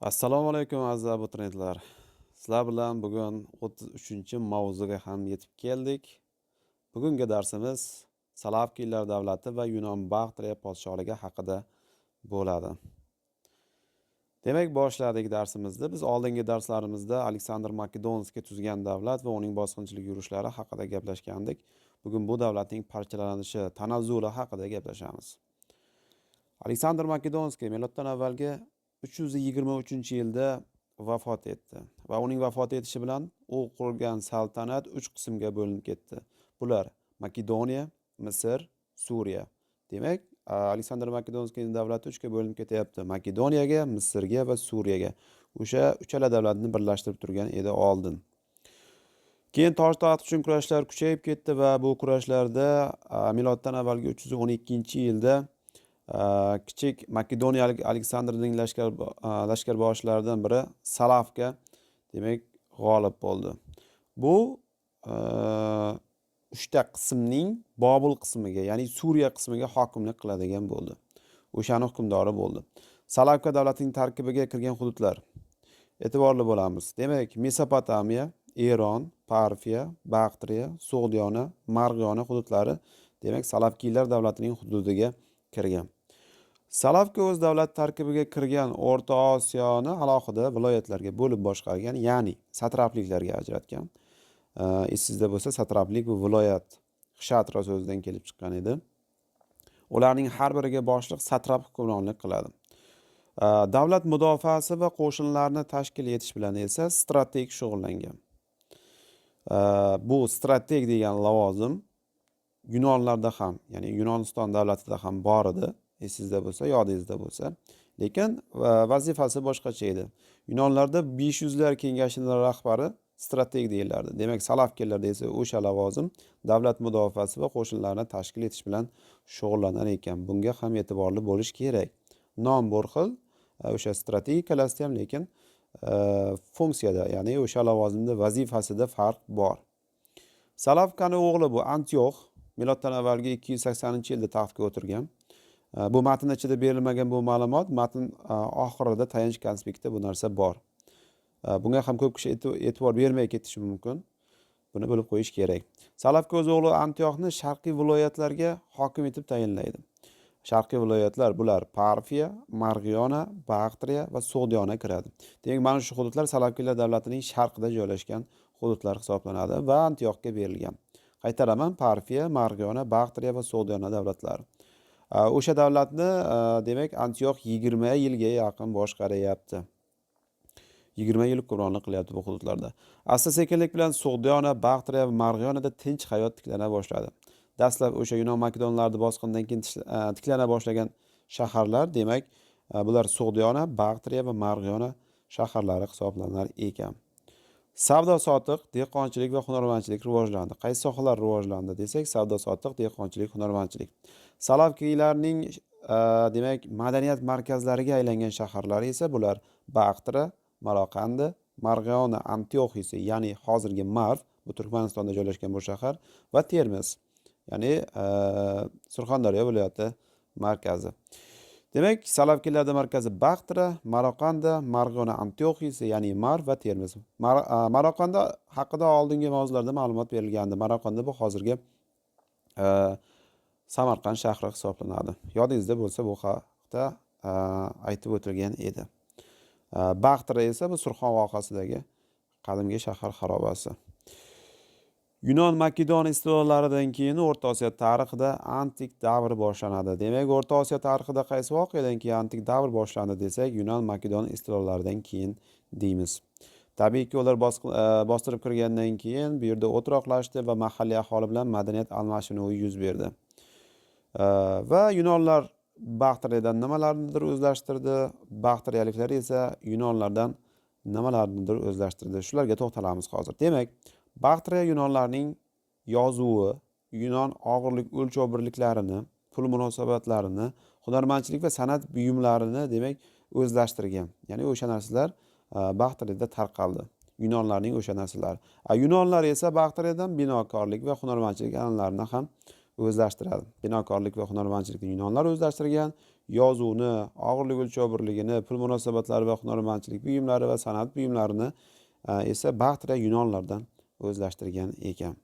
Assalomu alaykum, aziz abituriyentlar. Sizlar bilan bugun 33-mavzuga ham yetib keldik. Bugungi darsimiz Salavkiylar davlati va Yunon Baxtriya podshohligi haqida bo'ladi. Demak, boshladik darsimizni. Biz oldingi darslarimizda Aleksandr Makedonskiy tuzgan davlat va uning bosqinchilik yurishlari haqida gaplashgandik. Bugun bu davlatning parchalanishi, tanazzuli haqida gaplashamiz. Aleksandr Makedonskiy miloddan avvalgi 323-yilda vafot etdi va uning vafot etishi bilan u qurgan saltanat 3 qismga bo'linib ketdi. Bular: Makedoniya, Misr, Suriya. Demak, Aleksandr Makedonskiyning davlati 3 ga bo'linib ketyapti: Makedoniyaga, Misrga va Suriyaga. O'sha uchala davlatni birlashtirib turgan edi oldin. Keyin toj taxt uchun kurashlar kuchayib ketdi va bu kurashlarda miloddan avvalgi 312-yilda kichik makedoniyalik Aleksandrning lashkarboshlaridan biri Salavka, demak, g'olib bo'ldi. Bu uchta qismning Bobil qismiga, ya'ni Suriya qismiga hokimlik qiladigan bo'ldi, o'shani hukmdori bo'ldi. Salavka davlatining tarkibiga kirgan hududlar, e'tiborli bo'lamiz. Demak, Mesopotamiya, Eron, Parfiya, Baxtriya, So'g'diyona, Marg'iyona hududlari, demak, Salavkiylar davlatining hududiga kirgan. Salavka o'z davlati tarkibiga kirgan O'rta Osiyoni alohida viloyatlarga bo'lib boshqargan, ya'ni satrapliklarga ajratgan. Esingizda bo'lsa, satraplik bu viloyat, xshatra so'zidan kelib chiqqan edi. Ularning har biriga boshliq satrap hukmronlik qiladi. Davlat mudofaasi va qo'shinlarni tashkil etish bilan esa strateg shug'ullangan. Bu strateg degan lavozim yunonlarda ham, ya'ni Yunoniston davlatida ham bor edi, esingizda bo'lsa, yodingizda bo'lsa, lekin vazifasi boshqacha edi. Yunonlarda 500lar kengashining rahbari strateg deyilardi. Demak, salavkalarda esa o'sha lavozim davlat mudofaasi va qo'shinlarni tashkil etish bilan shug'ullanar ekan. Bunga ham e'tiborli bo'lish kerak. Nom bir xil, o'sha strateg ikkalasida ham, lekin funksiyada, ya'ni o'sha lavozimda vazifasida farq bor. Salavkani o'g'li bu Antiox miloddan avvalgi 280-yilda taxtga o'tirgan. Bu matn ichida berilmagan bu ma'lumot, matn oxirida tayanch konspektda bu narsa bor. Bunga ham ko'p kishi e'tibor bermay ketishi mumkin, buni bilib qo'yish kerak. Salavka o'z o'g'li Antioxni sharqiy viloyatlarga hokim etib tayinlaydi. Sharqiy viloyatlar bular Parfiya, Marg'iyona, Baxtriya va So'g'diyona kiradi. Demak, mana shu hududlar Salavkilar davlatining sharqida joylashgan hududlar hisoblanadi va Antioxga berilgan. Qaytaraman: Parfiya, Marg'iyona, Baxtriya va So'g'diyona davlatlari. O'sha davlatni, demak, Antiox 20 yilga yaqin boshqaryapti, 20 yil hukmronlik qilyapti bu hududlarda. Asta sekinlik bilan So'g'diyona, Baxtriya va Marg'iyonada tinch hayot tiklana boshladi. Dastlab o'sha yunon makedonlarni bosqinidan keyin tiklana boshlagan shaharlar, demak, bular So'g'diyona, Baxtriya va Marg'iyona shaharlari hisoblanar ekan. Savdo sotiq, dehqonchilik va hunarmandchilik rivojlandi. Qaysi sohalar rivojlandi desak, savdo sotiq, dehqonchilik, hunarmandchilik. Salavkiylarning, demak, madaniyat markazlariga aylangan shaharlari esa bular Baxtra, Maroqanda, Marg'iyona Antioxisi, ya'ni hozirgi Marv, bu Turkmanistonda joylashgan bu shahar, va Termiz, ya'ni Surxondaryo viloyati markazi. Demak, salavkilarda markazi Baxtra, Maroqanda, Marg'iyona Antioxisi, ya'ni Marv va Termiz. Maroqanda haqida oldingi mavzularda ma'lumot berilgandi. Maroqanda bu hozirgi Samarqand shahri hisoblanadi. Yodingizda bo'lsa, bu haqda aytib o'tilgan edi. Baxtra esa bu Surxon vohasidagi qadimgi shahar xarobasi. Yunon makedon istilolaridan keyin O'rta Osiyo tarixida antik davr boshlanadi. Demak, O'rta Osiyo tarixida qaysi voqeadan keyin antik davr boshlandi desak, yunon makedon istilolaridan keyin deymiz. Tabiiyki, ular bostirib kirgandan keyin bu yerda o'troqlashdi va mahalliy aholi bilan madaniyat almashinuvi yuz berdi. Va yunonlar Baxtriyadan nimalarnidir o'zlashtirdi, baxtriyaliklar esa yunonlardan nimalarnidir o'zlashtirdi, shularga to'xtalamiz hozir. Demak, Baxtriya yunonlarning yozuvi, yunon og'irlik o'lchov birliklarini, pul munosabatlarini, hunarmandchilik va san'at buyumlarini, demak, o'zlashtirgan. Ya'ni o'sha narsalar Baxtriyada tarqaldi, yunonlarning o'sha narsalari. Yunonlar esa Baxtriyadan binokorlik va hunarmandchilik an'analarini ham o'zlashtiradi. Binokorlik va hunarmandchilikni yunonlar o'zlashtirgan. Yozuvni, og'irlik o'lchov birligini, pul munosabatlari va hunarmandchilik buyumlari va san'at buyumlarini esa Baxtriya yunonlardan o'zlashtirgan ekan.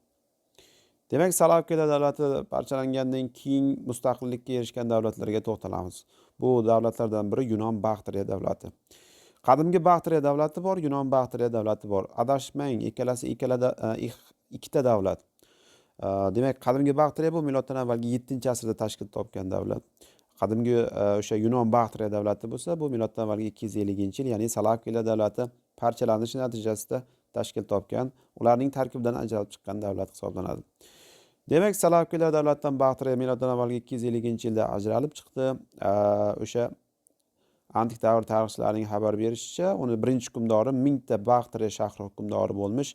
Demak, Salavkiya davlati parchalangandan keyin mustaqillikka erishgan davlatlarga to'xtalamiz. Bu davlatlardan biri Yunon Baxtriya davlati. Qadimgi Baxtriya davlati bor, Yunon Baxtriya davlati bor. Adashmang, ikkalasi ikkita davlat. Demak, qadimgi Baxtriya bu miloddan avvalgi 7-asrda tashkil topgan davlat. Qadimgi o'sha Yunon Baxtriya davlati bo'lsa, bu miloddan avvalgi 250-yil, ya'ni Salavkiya davlati parchalanishi natijasida tashkil topgan, ularning tarkibidan ajralib chiqqan davlat hisoblanadi. Demak, Salavkiya davlatidan Baxtriya miloddan avvalgi 250-yilda ajralib chiqdi. O'sha antik davr tarixchilarining xabar berishicha, uni birinchi hukmdori 1000 ta Baxtriya shahri hukmdori bo'lmish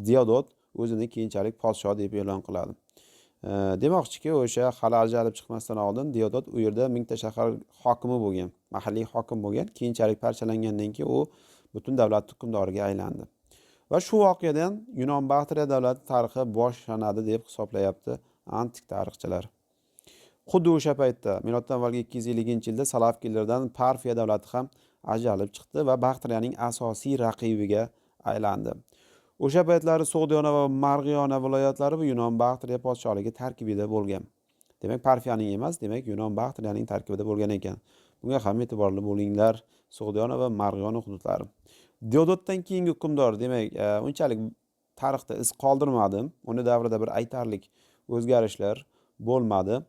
Diodot o'zini keyinchalik podsho deb e'lon qiladi. Demoqchiki, o'sha hali ajralib chiqmasdan oldin Diodot u yerda 1000 ta shahar hokimi bo'lgan, mahalliy hokim bo'lgan. Keyinchalik parchalangandan keyin u butun davlat hukmdoriga aylandi. Va shu voqeadan Yunon Baxtriya davlati tarixi boshlanadi deb hisoblayapti antik tarixchilar. Xuddi o'sha paytda miloddan avvalgi 250-yilda Salavkilardan Parfiya davlati ham ajralib chiqdi va Baxtriyaning asosiy raqibiga aylandi. O'sha paytlari So'g'diyona va Marg'iyona viloyatlari bu Yunon Baxtriya podshohligi tarkibida bo'lgan. Demak, Parfiyaning emas, demak, Yunon Baxtriyaning tarkibida bo'lgan ekan. Bunga ham e'tiborli bo'linglar. So'g'diyona va Marg'iyona hududlari. Diodotdan keyingi hukmdor, demak, unchalik tarixda iz qoldirmadi. Uni davrida bir aytarlik o'zgarishlar bo'lmadi.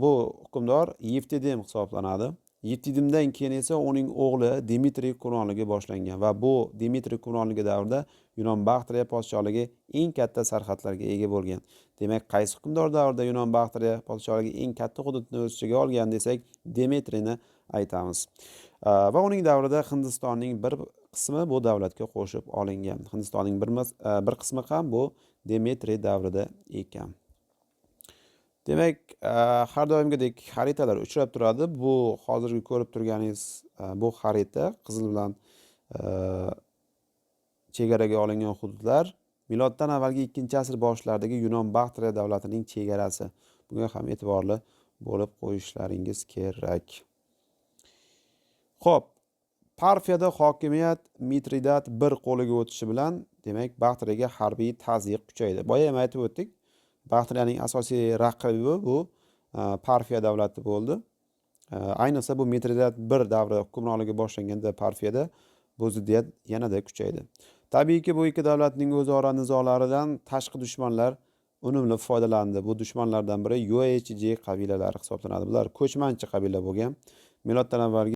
Bu hukmdor Yevtidim hisoblanadi. Yevtidimdan keyin esa uning o'g'li Dmitriy hukmronligi boshlangan va bu Dmitriy hukmronligi davrida Yunon Baxtriya podshohligi eng katta sarhadlarga ega bo'lgan. Demak, qaysi hukmdor davrida Yunon Baxtriya podshohligi eng katta hududni o'z ichiga olgan desak, Dmitriyni aytamiz. Va uning davrida Hindistonning bir qismi bu davlatga qo'shib olingan. Hindistonning bir qismi ham bu Dmitriy davrida ekan. Demak, har doimgidek xaritalar uchrab turadi. Bu hozirgi ko'rib turganingiz bu xarita qizil bilan chegaraga olingan hududlar miloddan avvalgi 2-asr boshlaridagi Yunon Baxtriya davlatining chegarasi. Bunga ham e'tiborli bo'lib qo'yishlaringiz kerak. Xo'p, Parfiyada hokimiyat Mitridat I qo'liga o'tishi bilan, demak, Baxtriyaga harbiy tazyiq kuchaydi. Boya ham aytib o'tdik. Baxtriyaning asosiy raqibi bu Parfiya davlati bo'ldi. Ayniqsa bu Mitridat I davri hukmronligi boshlanganda Parfiyada bu ziddiyat yanada kuchaydi. Tabiiyki, bu ikki davlatning o'zaro nizolaridan tashqi dushmanlar unumli foydalandi. Bu dushmanlardan biri Yuechji qabilalari hisoblanadi. Bular ko'chmanchi qabila bo'lgan. Miloddan avvalgi